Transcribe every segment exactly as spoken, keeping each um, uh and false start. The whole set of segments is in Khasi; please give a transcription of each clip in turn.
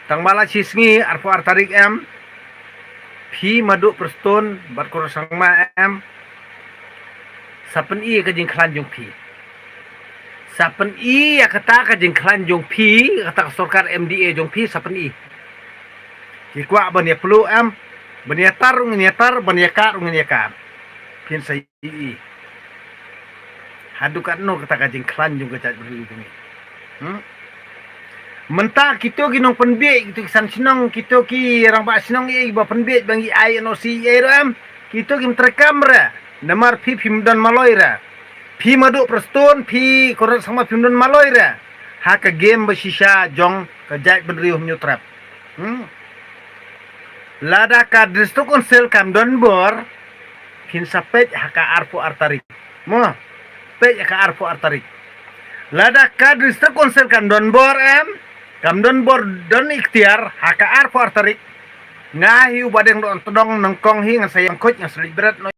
Tang ba la shi sngi arphew ar tarik em, phi Madu Prestone bad Conrad Sangma em, sa pyni ïa ka jingkhlaiñ jong phi. Sa pyni ïa kata ka jingkhlaiñ jong phi, kata ka sorkar M D A jong phi sa pyni. Ki kwah ban ïa plu em, ban ïa tar ruh ngin ïa tar, ban ïa kah ruh ngin ïa kah. Phin sa ïohi haduh katno kata ka jingkhlaiñ jong ka jaitbynriew jong ngi. Hmm? Mynta kito ki nongpynbiej, kito ki san shnong, kito ki rangbah shnong ïa ba pynbiej ba ngi ai N O C ïa ruh em. Kito kim treikam re. Namar phi phim don maloi re. Phi Madu Prestone, phi Conrad Sangma phim don maloi re ha ka game ba shisha jong ka jaitbynriew Hynñiewtrep. Hmm? Lada ka District Council kam don bor, phin sa peit ha ka arphew ar tarik. Mo, peit ha ka arphew ar tarik. Lada ka District Council kam don bor em, kam don bor, don iktiar ha ka arphew ar tarik. Nga hi u Bahdeng Dohtdong nyngkong hi, ngan sa ïeng khuid, ngan sa leit bret noh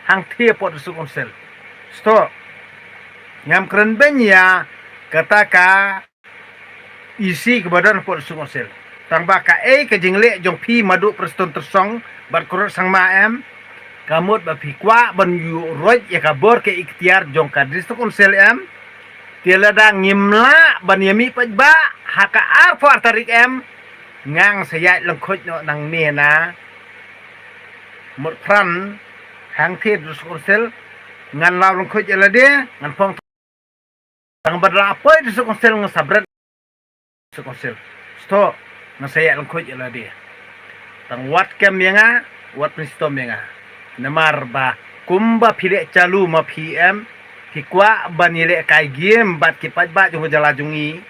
hangthie pud District Council. Sto. Ngam kren beiñ ïa kata ka E C kaba don pud District Council. Tang ba kaei ka jingleh jong phi Madu Prestone Tynsong bad Conrad Sangma em, ka mut ba phi kwah ban ïuh roit ïa ka bor ka iktiar jong ka District Council em. Te lada ngim lah ban ïa mih paidbah ha ka arphew ar tarik em, ngan sa ïaid lyngkhuid noh nangne na Motphran hangthie District Council, ngan law lyngkhuid ïa lade, ngan phong. Tang ba la poi District Council ngan sa bret District Council. Sto, ngan sa ïaid lyngkhuid ïa lade. Tang wat kem ïa nga, wat pynshitom ïa nga. Namar ba kumba phi leh chalu ma phi em, phi kwah ban ïaleh kai game bad ki paidbah jong ka jylla jong ngi.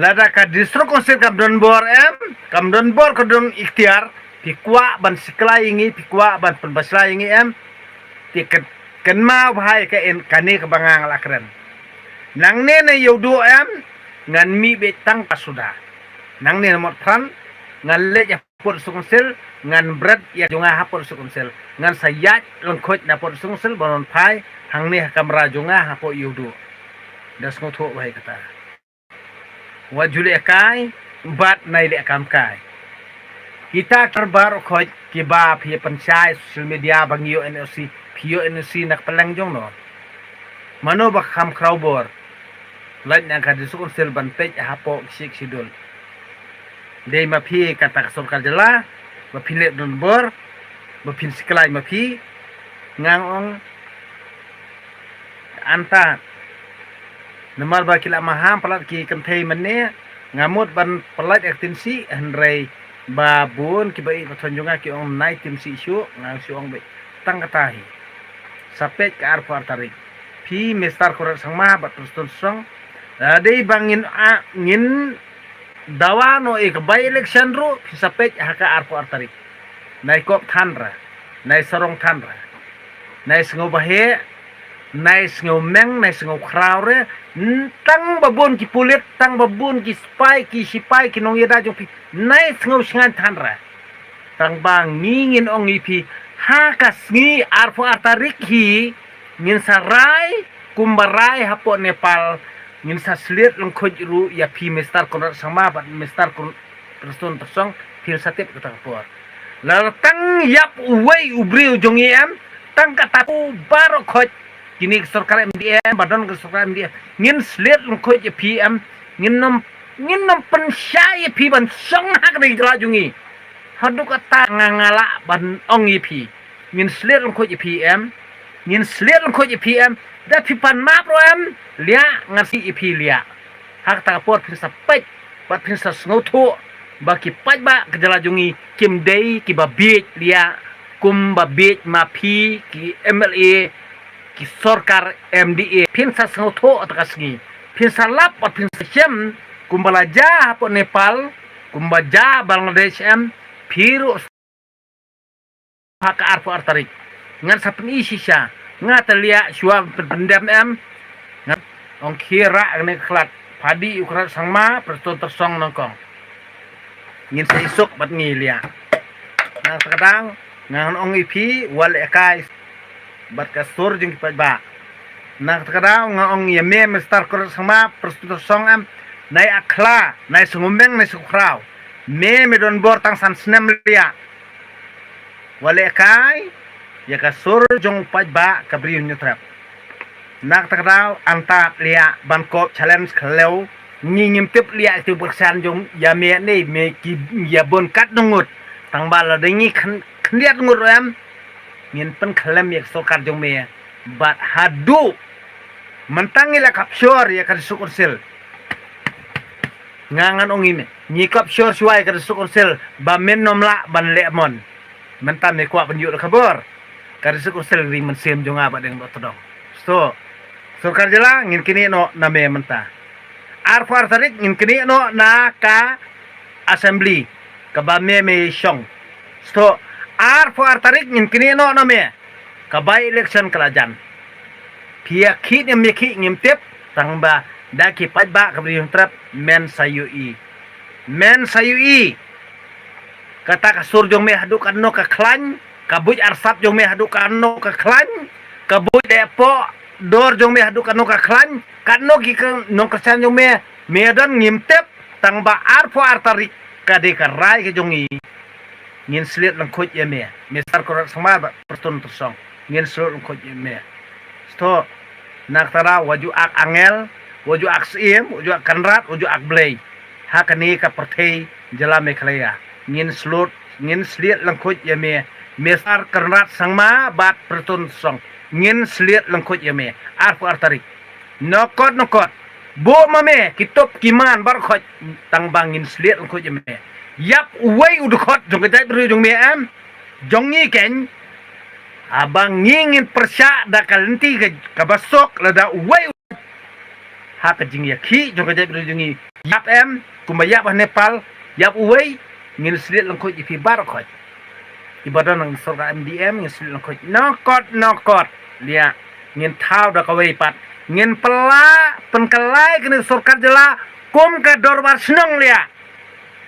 Lada ka District Council kam don bor em, kam don bor, ka don iktiar, phi kwah ban siklai ïa ngi, phi kwah ban pynbashlai ïa ngi em. Te kynmaw bha ïa ka, kane kaba nga la kren. Nangne na Ïewduh em, ngan mih beit tang ka suda. Nangne na Motphran, ngan leit ïa pud District Council, ngan bret ïa jong nga ha pud District Council. Ngan sa ïaid lyngkhuid na pud District Council ban wan phai hangne ha kamra jong nga ha pud Ïewduh. Da sngewthuh bha ïa kata. Wat ju leh kai bad nai leh kam kai. Kita ki baroh khoit kiba phi pynshai social media ba ngi ïoh N O C, phi ïoh N O C na ka pylleng jong no? Mano ba kham khraw bor? Lait na ka District Council ban peit hapoh ka Sixth Schedule. Dei ma phi kata ka sorkar jylla ba phin leh don bor, ba phin siklai ma phi. Nga ong anta, namar ba ki la maham palat ki kynthei mynne, nga mut ban palat ïa ka Tynsih, hynrei ba bun kiba ïeit ba thon jong nga ki ong nai Tynsih shuh, nga shu ong beit tang kata hi. Sa peit ka arphew ar tarik. Phi Mister Conrad Sangma bad Prestone Tynsong, la dei ba ngin, a, ngin dawa noh ïa ka by election ruh, phin sa peit ha ka arphew ar tarik. Nai kop than ra, nai sarong than ra, nai sngewbha heh, nai sngewmeng, nai sngewkhraw re. Tang ba bun ki pulit, tang ba bun ki spy, ki sipai, ki nongïada jong phi, nai sngewshngaiñ than ra. Tang ba ngi ngin ong ïa phi, ha ka sngi arphew ar tarik hi, ngin sa rai kumba rai hapoh Nepal, ngin sa sliet lyngkhuid ruh ïa phi Mister Conrad Sangma bad Mister Con-, Prestone Tynsong, phin sa tip kata ka por. Lada tang ïap uwei u briew jong ngi em, tang kata u baroh khoit, kine ki sorkar M D A em, ba don ki sorkar M D A, ngin sliet lyngkhuid ïa phi em, ngin nym, ngin nym pynshai ïa phi ban shong ha kane ka jylla jong ngi. Haduh kata nga, nga lah ban ong ïa phi. Ngin sliet lyngkhuid ïa phi em. Ngin sliet lyngkhuid ïa phi em. Da phi pan map ruh em, liah, ngan sliet ïa phi liah. Ha kata ka por phin sa peit bad phin sa sngewthuh ba ki paidbah ka jylla jong ngi kim dei kiba bieit liah kumba bieit ma phi ki M L A, ki sorkar M D A. Phin sa sngewthuh ha kata ka sngi. Phin sa lap bad phin sa shem kumba la jia hapoh Nepal, kumba jia Bangladesh em, phi ruh ha ka arphew ar tarik. Ngan sa pyni shisha. Nga te liah shuwa pyn-, pyndem em. Ngan ong khie rah kane ka khlad. Phadi u Conrad Sangma, Prestone Tynsong nyngkong. Ngin sa isuk bad ngi liah. Na kata ka daw, ngan ong ïa phi, wat leh kai bad ka sur jong ki paidbah. Na kata ka daw, nga ong ïa me Mister Conrad Sangma, Prestone Tynsong em. Nai Akhla, nai Sngewmeng, nai Sngewkhraw. Me, me don bor tang san snem liah. Wat lehkai ïa ka sur jong u paidbah ka Bri u Hynñiewtrep. Na kata ka daw, antad liah ban kop challenge khlem. Ngi ngim tip liah ki tu bersan jong ïa me ne, me ki ïa bun katno ngut. Tang ba lada ngi khyn-, khyndiat ngut ruh em, ngin pynkhlem ïa ka sorkar jong me. Bad haduh mynta ngi la capture ïa ka District Council. Nga ngan ong ïa me, ngi capture shuwa ïa ka District Council ba men ym lah ban leh mon. Mynta me kwah ban ïoh da ka bor. Ka District Council ri mynsiem jong nga Bahdeng Dohtdong. Sngewthuh, sorkar jylla, ngin knieh noh na me mynta. Arphew ar tarik ngin knieh noh na ka assembly kaba me me shong. Sngewthuh, arphew ar tarik ngin knieh noh na me. Ka by election ka la jan. Phi ïa khih ne ym ïa khih ngim tip, tang ba da ki paidbah ka Bri u Hynñiewtrep men sa ïohi. Men sa ïohi. Kata ka sur jong me haduh katno ka khlaiñ, ka buit arsap jong me haduh katno ka khlaiñ, ka buit deh poh dor jong me haduh katno ka khlaiñ, katno ki ka nongkyrshan jong me, me don ngim tip, tang ba arphew ar tarik ka dei ka rai ka jong ngi. Ngin sliet lyngkhuid ïa me, Mister Conrad Sangma bad Prestone Tynsong. Ngin sliet lyngkhuid ïa me. Sngewthuh, na kata daw wat ju ak angel, wat ju ak syiem, wat ju ak kynrad, wat ju ak blei. Ha kane ka pyrthei jylla Meghalaya. Ngin sliet, ngin sliet lyngkhuid ïa me, Mister Conrad Sangma bad Prestone Tynsong. Ngin sliet lyngkhuid ïa me. Arphew ar tarik. Nokot nokot. Buh ma me ki tup ki man baroh khoit, tang ba ngin sliet lyngkhuid ïa me. Ïap uwei u dkhot jong ka jaitbynriew jong me em. Jong ngi keiñ. Haba ngi ngin pyrshah da ka lynti ka, kaba suk lada uwei u ha ka jingïakhih jong ka jaitbynriew jong ngi. Ïap em, kumba ïap ha Nepal, ïap uwei, ngin sliet lyngkhuid ïa phi baroh khoit. Kiba don ha sorkar M D M, ngin sliet lyngkhuid. Nokot nokot liah, ngin thaw da kawei pat. Ngin pynlah, pynkylla ïa kane ka sorkar jylla kum ka dorbar shnong liah.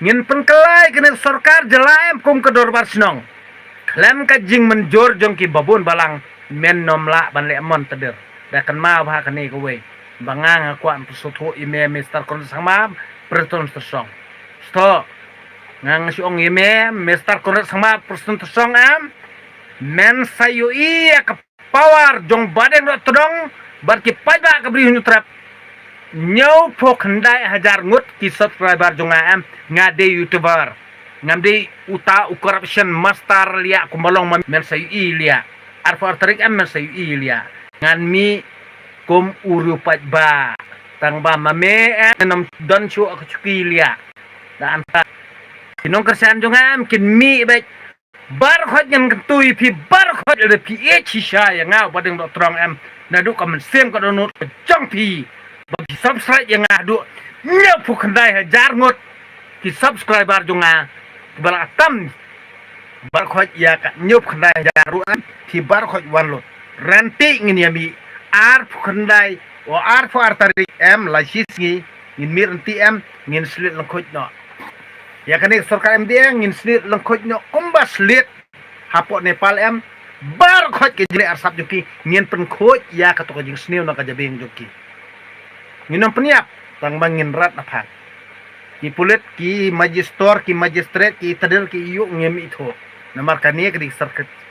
Ngin pynkylla ïa kane ka sorkar jylla em kum ka dorbar shnong. Khlem ka jingmynjur jong kiba bun balang, men ym lah ban leh mon tdir. Da kynmaw bha kane kawei. Ba nga nga kwah pynsngewthuh ïa me Mister Conrad Sangma, Prestone Tynsong. Sngewthuh. Nga nga shu ong ïa me Mister Conrad Sangma, Prestone Tynsong em. Men sa ïohi ïa ka power jong Bahdeng Dohtdong bad ki paidbah ka Bri u Hynñiewtrep. Hynñiewphew khyndai hajar ngut ki subscriber jong nga em, nga dei YouTuber. Ngam dei uta u corruption master liah kumba long ma men sa ïohi liah. Arphew ar tarik em men sa ïohi liah. Ngan mih kum u riewpaidbah. Tang ba ma me em nym don shuh ka shuki liah. Da anta ki nongkyrshan jong nga em kin mih beit. Baroh khoit ngan kyntu ïa phi baroh khoit lada phi ïeit shisha ïa nga u Bahdeng Dohtdong em. Naduh ka mynsiem ka dohnud ka jong phi. Ba phi subscribe ïa nga haduh hynñiewphew khyndai hajar ngut ki subscriber jong nga. Kiba la tam baroh khoit ïa ka hynñiewphew khyndai hajar ruh em. Phi baroh khoit wan lut. Ryntih ngin ïa mih arphew khyndai o arphew ar tarik em, lai shi sngi ngin mih ryntih em, ngin sliet lyngkhuid noh. Ïa kane ka sorkar M D A ngin sliet lyngkhuid noh kumba sliet hapoh Nepal em. Baroh khoit ka jingleh arsap jong ki ngin pynkhuid ïa kato ka jingsniew na ka jabieng jong ki. Ngin ym pynïap tang ba ngin rat na phang. Ki pulit, ki magistrate, ki magistrate, ki tadil, ki ïuh ngim ithuh. Namar kane ka dei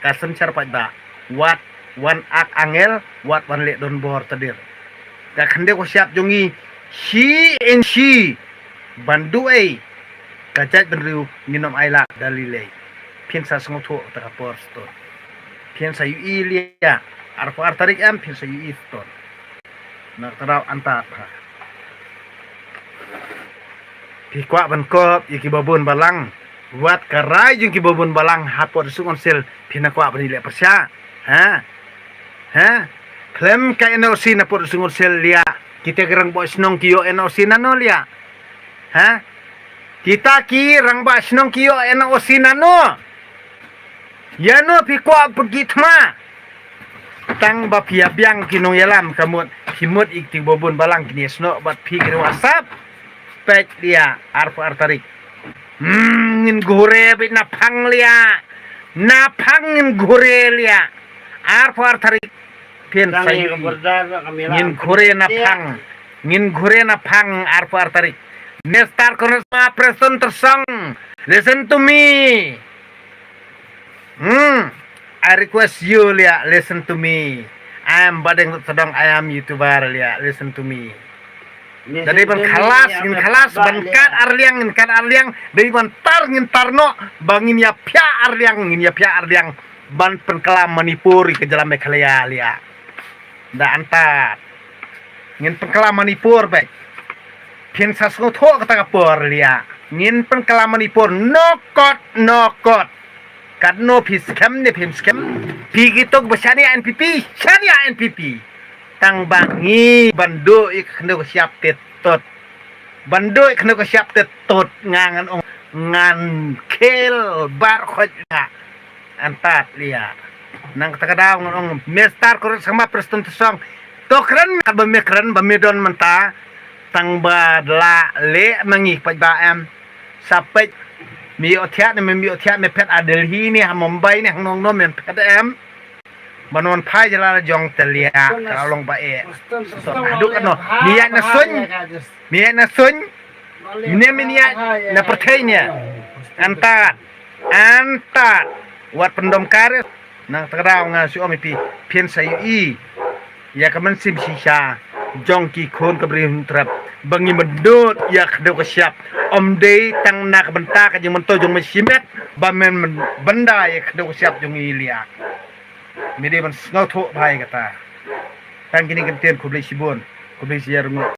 ka synshar paidbah. Wat wan ak angel, wat wan leh donbor tadil. Ka khyndew ka shyiap jong ngi shi inshi ban duh ei ka jaitbynriew ngin ym ailad da lei lei. Phin sa sngewthuh kata ka por ston. Phin sa ïohi liah, arphew ar tarik em phin sa ïohi ston. Na kata daw antad ha. Phi kwah ban kop ïa kiba bun balang. Wat ka rai jong kiba bun balang hapoh District Council phi na kwah ban ïaleh pyrshah. Ha? Ha? Khlem ka N O C na pud sngewsih liah. Kita ki rangbah shnong ki ïoh N O C nano liah? Ha? Kita ki rangbah shnong ki ïoh N O C nano? Ïano phi kwah pyrkhat thma? Tang ba phi ïa biang ki nongïalam ka mut, phi mut ïa kito kiba bun balang kine snoh bad phi ki rangbah sap. Peit liah, arphew ar tarik. Hmm, ngin kure beit na phang liah. Na phang ngin kure liah. Arphew ar tarik. Phin sa ïohi. Ngin kure na phang. Ngin ghure na phang arphew ar tarik. Mister Conrad Sangma, Preston Tynsong, listen to me. Hmm. I request you, Liak, listen to me. I am Bahdeng Sodong, I am YouTuber, Liak, listen to me. Jadi ban khalas, ngin khalas, ban kat arliang, ngin kat arliang, dei ban tar, ngin tar noh, ba ngin ïa phiah arliang, ngin ïa phiah arliang, ban pynkylla Manipur ïa ka jylla Meghalaya, Liak. Da antad. Ngin pynkylla Manipur beit. Phin sa sngewthuh kata ka por, Liak. Ngin pynkylla Manipur, nokot, nokot. Katno phi skhem ne phim skhem. Phi kitok ba shaniah NPP, shaniah NPP. Tang ba ngi ban duh ïa ka khyndew ka shyiap te tot. Ban duh ïa ka khyndew ka shyiap te tot, nga ngan ong ngan khel bar khot nga. Antad, Liak. Nang kata ka daw ngan ong Mister Conrad Sangma, Preston Tynsong. To kren kat ba me kren, ba me don mynta. Tang ba da la leh ma ngi pat ba em. Sa peit, me ïoh thiah ne, me ïoh thiah, me phet ha Delhi ne, ha Mumbai ne, hangno hangno me phet em. Ban wan phai jylla la jong te, Liak, ka long ba eh. Haduh katno, me ïaid na suiñ, me ïaid na suiñ, ne me ïaid na pyrthei ne. Antad, antad, wat pyndom kar. Nang kata ka daw nga shu ong ïa phi, phin sa ïohi ïa ka mynsiem shisha jong ki khun ka Bri Hynñiewtrep ba ngi myndut ïa ka khyndew ka shyiap. Ym dei tang na ka bynta ka jingmyntoi jong me shimet ba men, men bynda ïa ka khyndew ka shyiap jong ngi, Liak. Me dei ban sngewthuh bha ïa kata. Tang kine ki ktien, khublei shibun, khublei shihajar nguh.